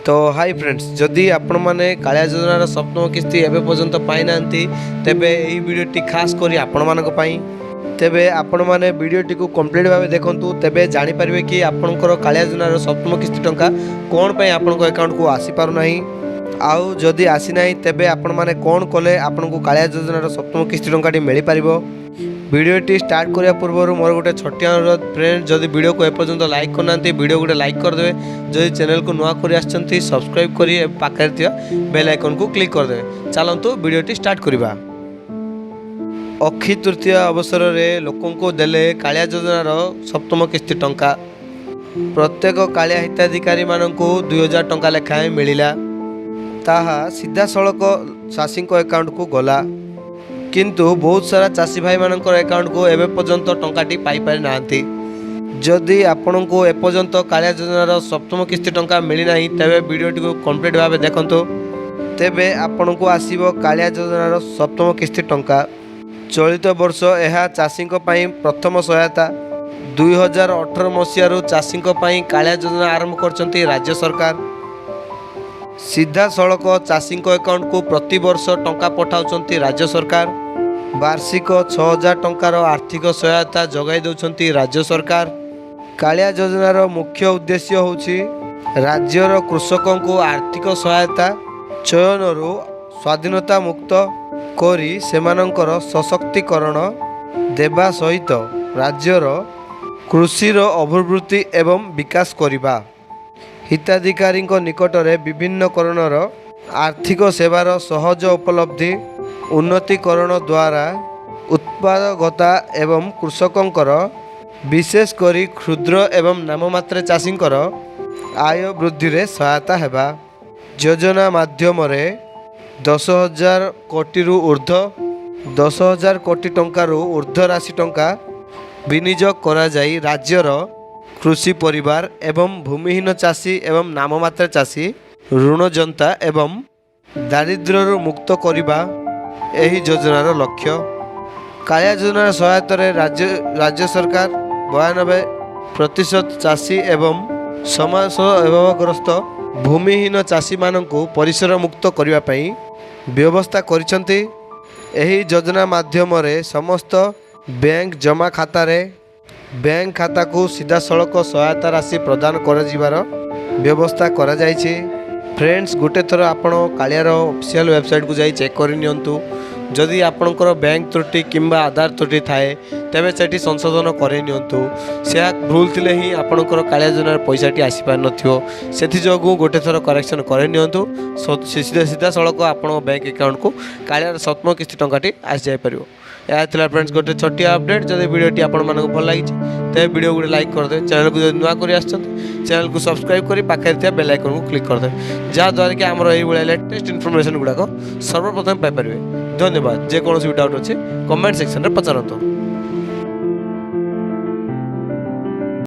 ତ high friends, ଯଦି ଆପଣମାନେ କାଳିଆ ଯୋଜନାର ସପ୍ତମ କିସ୍ତି ଏବେ ପର୍ଯ୍ୟନ୍ତ ପାଇନାହାନ୍ତି, ତେବେ ଏହି ଭିଡ଼ିଓଟି ଖାସ୍ କରି ଆପଣମାନଙ୍କ ପାଇଁ। ତେବେ ଆପଣମାନେ ଭିଡ଼ିଓଟିକୁ କମ୍ପ୍ଲିଟ୍ ଭାବେ ଦେଖନ୍ତୁ, ତେବେ ଜାଣିପାରିବେ କି ଆପଣଙ୍କର କାଳିଆ ଯୋଜନାର ସପ୍ତମ କିସ୍ତି ଟଙ୍କା କ'ଣ ପାଇଁ ଆପଣଙ୍କ ଆକାଉଣ୍ଟକୁ ଆସିପାରୁନାହିଁ। ଆଉ ଯଦି ଆସିନାହିଁ, ତେବେ ଆପଣମାନେ କ'ଣ କଲେ ଆପଣଙ୍କୁ କାଳିଆ ଯୋଜନାର ସପ୍ତମ କିସ୍ତି ଟଙ୍କାଟି ମିଳିପାରିବ। ଭିଡ଼ିଓଟି ଷ୍ଟାର୍ଟ କରିବା ପୂର୍ବରୁ ମୋର ଗୋଟେ ଛୋଟିଆ ଅନୁରୋଧ ଫ୍ରେଣ୍ଡ, ଯଦି ଭିଡ଼ିଓକୁ ଏପର୍ଯ୍ୟନ୍ତ ଲାଇକ୍ କରିନାହାନ୍ତି, ଭିଡ଼ିଓ ଗୋଟେ ଲାଇକ୍ କରିଦେବେ। ଯଦି ଚ୍ୟାନେଲକୁ ନୂଆ କରି ଆସିଛନ୍ତି, ସବସ୍କ୍ରାଇବ୍ କରି ପାଖରେ ଥିବା ବେଲ୍ ଆଇକନ୍କୁ କ୍ଲିକ୍ କରିଦେବେ। ଚାଲନ୍ତୁ, ଭିଡ଼ିଓଟି ଷ୍ଟାର୍ଟ କରିବା। ଅକ୍ଷୟ ତୃତୀୟା ଅବସରରେ ଲୋକଙ୍କୁ ଦେଲେ କାଳିଆ ଯୋଜନାର ସପ୍ତମ କିସ୍ତି ଟଙ୍କା। ପ୍ରତ୍ୟେକ କାଳିଆ ହିତାଧିକାରୀମାନଙ୍କୁ 2000 ଟଙ୍କା ଲେଖାଏଁ ମିଳିଲା। ତାହା ସିଧାସଳଖ ଚାଷୀଙ୍କ ଆକାଉଣ୍ଟକୁ ଗଲା। କିନ୍ତୁ ବହୁତ ସାରା ଚାଷୀ ଭାଇମାନଙ୍କର ଆକାଉଣ୍ଟକୁ ଏବେ ପର୍ଯ୍ୟନ୍ତ ଟଙ୍କାଟି ପାଇପାରି ନାହାନ୍ତି। ଯଦି ଆପଣଙ୍କୁ ଏପର୍ଯ୍ୟନ୍ତ କାଳିଆ ଯୋଜନାର ସପ୍ତମ କିସ୍ତି ଟଙ୍କା ମିଳିନାହିଁ, ତେବେ ଭିଡ଼ିଓଟିକୁ କମ୍ପ୍ଲିଟ୍ ଭାବେ ଦେଖନ୍ତୁ, ତେବେ ଆପଣଙ୍କୁ ଆସିବ କାଳିଆ ଯୋଜନାର ସପ୍ତମ କିସ୍ତି ଟଙ୍କା। ଚଳିତ ବର୍ଷ ଏହା ଚାଷୀଙ୍କ ପାଇଁ ପ୍ରଥମ ସହାୟତା। 2018 ମସିହାରୁ ଚାଷୀଙ୍କ ପାଇଁ କାଳିଆ ଯୋଜନା ଆରମ୍ଭ କରିଛନ୍ତି ରାଜ୍ୟ ସରକାର। ସିଧାସଳଖ ଚାଷୀଙ୍କ ଆକାଉଣ୍ଟକୁ ପ୍ରତିବର୍ଷ ଟଙ୍କା ପଠାଉଛନ୍ତି ରାଜ୍ୟ ସରକାର। ବାର୍ଷିକ 6000 ଟଙ୍କାର ଆର୍ଥିକ ସହାୟତା ଯୋଗାଇ ଦେଉଛନ୍ତି ରାଜ୍ୟ ସରକାର। କାଳିଆ ଯୋଜନାର ମୁଖ୍ୟ ଉଦ୍ଦେଶ୍ୟ ହେଉଛି ରାଜ୍ୟର କୃଷକଙ୍କୁ ଆର୍ଥିକ ସହାୟତା ଚୟନରୁ ସ୍ୱାଧୀନତା ମୁକ୍ତ କରି ସେମାନଙ୍କର ସଶକ୍ତିକରଣ ଦେବା ସହିତ ରାଜ୍ୟର କୃଷିର ଅଭିବୃଦ୍ଧି ଏବଂ ବିକାଶ କରିବା। ହିତାଧିକାରୀଙ୍କ ନିକଟରେ ବିଭିନ୍ନ କରଣର ଆର୍ଥିକ ସେବାର ସହଜ ଉପଲବ୍ଧି ଉନ୍ନତିକରଣ ଦ୍ୱାରା ଉତ୍ପାଦକତା ଏବଂ କୃଷକଙ୍କର, ବିଶେଷ କରି କ୍ଷୁଦ୍ର ଏବଂ ନାମମାତ୍ର ଚାଷୀଙ୍କର ଆୟ ବୃଦ୍ଧିରେ ସହାୟତା ହେବା। ଯୋଜନା ମାଧ୍ୟମରେ 10,000 କୋଟିରୁ ଉର୍ଦ୍ଧ୍ୱ, 10,000 କୋଟି ଟଙ୍କାରୁ ଉର୍ଦ୍ଧ୍ୱ ରାଶି ଟଙ୍କା ବିନିଯୋଗ କରାଯାଇ ରାଜ୍ୟର କୃଷି ପରିବାର ଏବଂ ଭୂମିହୀନ ଚାଷୀ ଏବଂ ନାମମାତ୍ର ଚାଷୀ ଋଣଜନ୍ତା ଏବଂ ଦାରିଦ୍ର୍ୟରୁ ମୁକ୍ତ କରିବା ଏହି ଯୋଜନାର ଲକ୍ଷ୍ୟ। କାଳିଆ ଯୋଜନାର ସହାୟତାରେ ରାଜ୍ୟ ସରକାର 92% ଚାଷୀ ଏବଂ ସମାଜ ଅଭାବଗ୍ରସ୍ତ ଭୂମିହୀନ ଚାଷୀମାନଙ୍କୁ ପରିସର ମୁକ୍ତ କରିବା ପାଇଁ ବ୍ୟବସ୍ଥା କରିଛନ୍ତି। ଏହି ଯୋଜନା ମାଧ୍ୟମରେ ସମସ୍ତ ବ୍ୟାଙ୍କ ଜମା ଖାତାରେ ବ୍ୟାଙ୍କ ଖାତାକୁ ସିଧାସଳଖ ସହାୟତା ରାଶି ପ୍ରଦାନ କରାଯିବାର ବ୍ୟବସ୍ଥା କରାଯାଇଛି। ଫ୍ରେଣ୍ଡସ୍, ଗୋଟେ ଥର ଆପଣ କାଳିଆର ଅଫିସିଆଲ୍ ୱେବସାଇଟ୍କୁ ଯାଇ ଚେକ୍ କରିନିଅନ୍ତୁ। ଯଦି ଆପଣଙ୍କର ବ୍ୟାଙ୍କ ତ୍ରୁଟି କିମ୍ବା ଆଧାର ତ୍ରୁଟି ଥାଏ, ତେବେ ସେଠି ସଂଶୋଧନ କରାଇ ନିଅନ୍ତୁ। ସେୟା ଭୁଲ ଥିଲେ ହିଁ ଆପଣଙ୍କର କାଳିଆ ଯୋଜନାର ପଇସାଟି ଆସିପାରିନଥିବ। ସେଥିଯୋଗୁଁ ଗୋଟେ ଥର କରେକ୍ସନ୍ କରାଇ ନିଅନ୍ତୁ। ସିଧାସଳଖ ଆପଣଙ୍କ ବ୍ୟାଙ୍କ ଆକାଉଣ୍ଟକୁ କାଳିଆର ସପ୍ତମ କିସ୍ତି ଟଙ୍କାଟି ଆସିଯାଇପାରିବ। ଏହା ଥିଲା ଫ୍ରେଣ୍ଡସ୍, ଗୋଟେ ଛୋଟିଆ ଅପଡ଼େଟ୍। ଯଦି ଭିଡ଼ିଓଟି ଆପଣମାନଙ୍କୁ ଭଲ ଲାଗିଛି, ତେବେ ଭିଡ଼ିଓ ଗୋଟେ ଲାଇକ୍ କରିଦେବେ। ଚ୍ୟାନେଲକୁ ଯଦି ନୂଆ କରି ଆସିଛନ୍ତି, ଚ୍ୟାନେଲକୁ ସବସ୍କ୍ରାଇବ୍ କରି ପାଖରେ ଥିବା ବେଲ୍ ଆଇକନ୍କୁ କ୍ଲିକ୍ କରିଦେବେ, ଯାହାଦ୍ୱାରା କି ଆମର ଏଇଭଳିଆ ଲେଟେଷ୍ଟ ଇନଫର୍ମେସନ୍ ଗୁଡ଼ାକ ସର୍ବପ୍ରଥମେ ପାଇପାରିବେ। ଧନ୍ୟବାଦ। ଯେକୌଣସି ବି ଡାଉଟ୍ ଅଛି, କମେଣ୍ଟ ସେକ୍ସନରେ ପଚାରନ୍ତୁ।